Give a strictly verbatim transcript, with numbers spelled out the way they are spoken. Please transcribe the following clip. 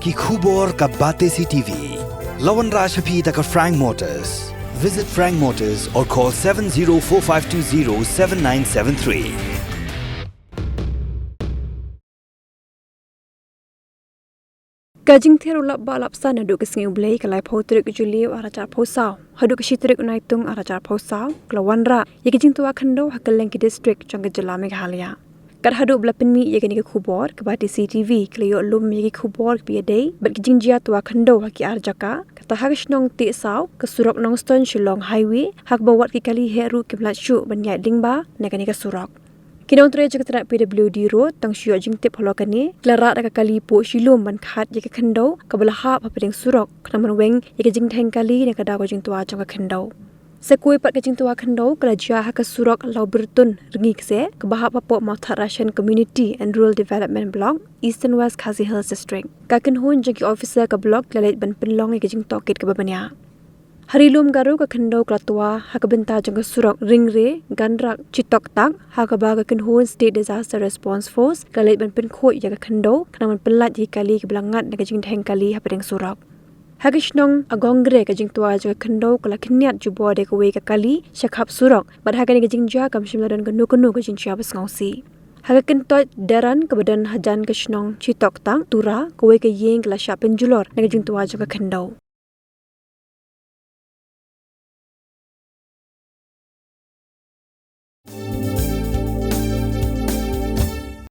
Ki khubor ka Batesi T V. La wanrah sha phi da ka Frank Motors. Visit Frank Motors or call seven zero four five two zero seven nine seven three. Ka jingthiar u lap ba lap san haduh ka sngi U Blei ka laiphew tarik Juli ar hajar arphew saw haduh ka shi tarik u Naitung ar hajar arphew saw ka la wanrah ïa ka jingtwa khyndew ha kylleng ki district jong ka jylla Meghalaya. Kat haduh ba la pynmih ïa kane ka khubor, ka Batesi T V ka la ïoh lum ïa ki khubor kiba ïadei bad ki jingjia twa khyndew ha ki ar jaka, kata ha ka shnong Tehsaw, ka surok Nongstoiñ Shillong Highway, ha kaba wat ki kali heh ruh kim lait shuh ban ïaid lyngba na kane ka surok. Ki nongtrei jong ka tnat P W D Road, tang shu ïoh jingtip halor kane, ki la rah da ka kali poh shilum ban khat ïa ka khyndew kaba la hap hapdeng surok, khnang ban weng ïa ka jingdheng kali na ka daw ka jingtwa jong ka khyndew. Sa kawei pat ka jingtwa khyndew ka la jia ha ka surok Lawbyrtun Rngiekseh, kaba hap hapoh Mawthadraishan Community and Rural Development Block, Eastern West Khasi Hills District. Ka kynhun jong ki officer ka block ki la leit ban pynlong ïa ka jingtohkit kaba bniah. Ha Ri Lum Garo ka khyndew ka la twa ha ka bynta jong ka surok Ringre Ganrak Chitoktak, ha kaba ka kynhun State Disaster Response Force ka la leit ban pynkhuid ïa ka khyndew, khnang ban pynlait ïa ki kali kiba la ngat na ka jingdheng kali hapdeng surok. Ha ka shnong Agongre ka jingtwa jong ka khyndew ka la khynñiat jubor da kawei ka kali sha khap surok, bad ha kane ka jingjia kam shym la don kano kano ka jingjia ba sngewsih. Ha ka kyntoit Deran kaba don hajan ka shnong Chitoktak, Tura, kawei ka ïing ka la shah pynjulor na ka jingtwa jong ka khyndew.